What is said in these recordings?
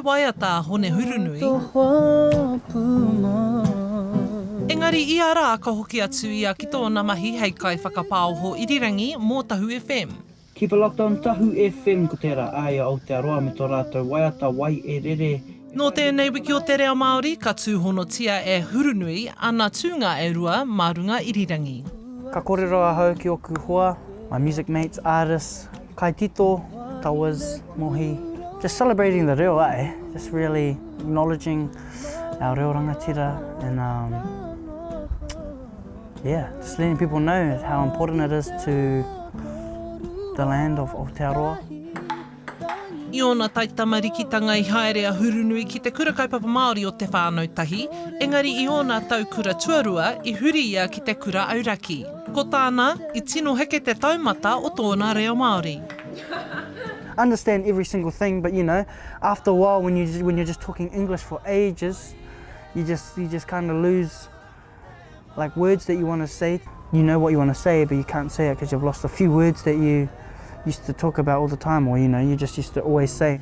kaiwaiata a Hone Hurunui, engari ia rā ka hoki atu ia ki tōna mahi hei kaiwhakapāoho irirangi mō Tahu FM. Keep it locked on Tahu FM ko tērā āia Aotearoa me tō rātou waiata Wai e Rere. Nō tēnei wiki o te reo Māori ka tūhonotia e Hurunui ana tūnga e rua mā runga irirangi. Ka kōrero ahau ki ōku hoa, my music mates, artists, kaitito, Tawaz, Mohi, just celebrating the reo eh, just really acknowledging our reo rangatira and um, Yeah, just letting people know how important it is to the land of Aotearoa. I ōna taitamarikitanga i haere a Hurunui ki te Kura Kaupapa Māori o Te Whānau Tahi, engari i ōna tau kura tuarua i huri ia ki te kura auraki. Ko tāna, i tino heke te taumata o tōna reo Māori. Understand every single thing but you know, after a while when you when you're just talking English for ages, you just you just kind of lose like words that you want to say. You know what you want to say, but you can't say it because you've lost a few words that you used to talk about all the time or, you know, you just used to always say.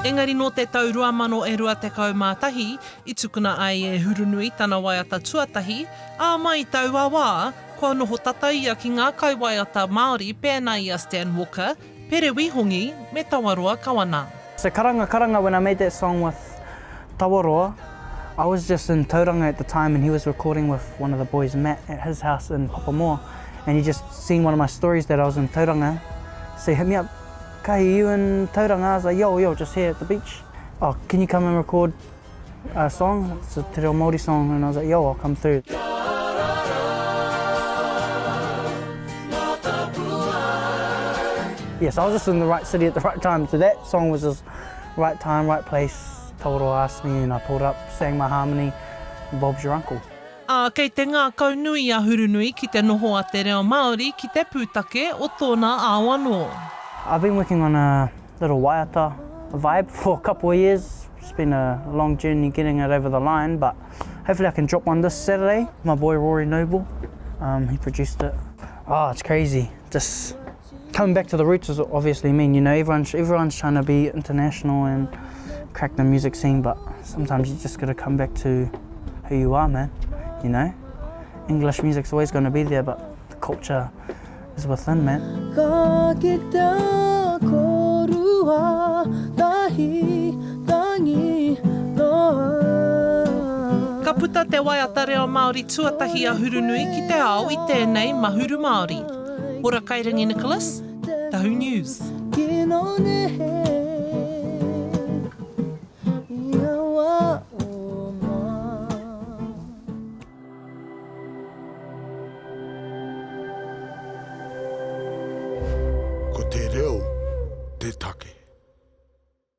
Engari nō te tau 2021 i tukuna ai e Hurunui tana waiata tuatahi, ā, mai i taua wā, kua noho tata ia ki ngā kaiwaiata Māori pēnā i a Stan Walker, Pere Wihongi me Tawaroa Kawana. So Karanga Karanga when I made that song with Tawaroa, I was just in Tauranga at the time and he was recording with one of the boys, Matt, at his house in Papamoa and he just seen one of my stories that I was in Tauranga so he hit me up, Kahi, you in Tauranga? I was like, yo, yo, just here at the beach. Oh, can you come and record a song? It's a te reo Māori song. And I was like, yo, I'll come through. Yes, I was just in the right city at the right time. So that song was just right time, right place. Tawaroa asked me and I pulled up, sang my harmony, Bob's your uncle. Ā, kei te ngākau nui a Hurunui ki te noho a te reo Māori ki te pūtake o tōna ao anō. I've been working on a little waiata vibe for a couple of years. It's been a long journey getting it over the line, but hopefully I can drop one this Saturday. My boy Rory Noble, um, he produced it. Oh, it's crazy. Just coming back to the roots is obviously mean, you know, everyone's, everyone's trying to be international and crack the music scene, but sometimes you just got to come back to who you are, man, you know? English music's always going to be there, but the culture is within, man. Ka kitea korua tahi tangi noa. Ka puta te waiata reo Māori tuatahi a Hurunui ki te ao i tēnei Mahuru Māori. Hora Kairangi Nicholas, Tahu News. Kino nehe i aua oma. Ko te reo te take.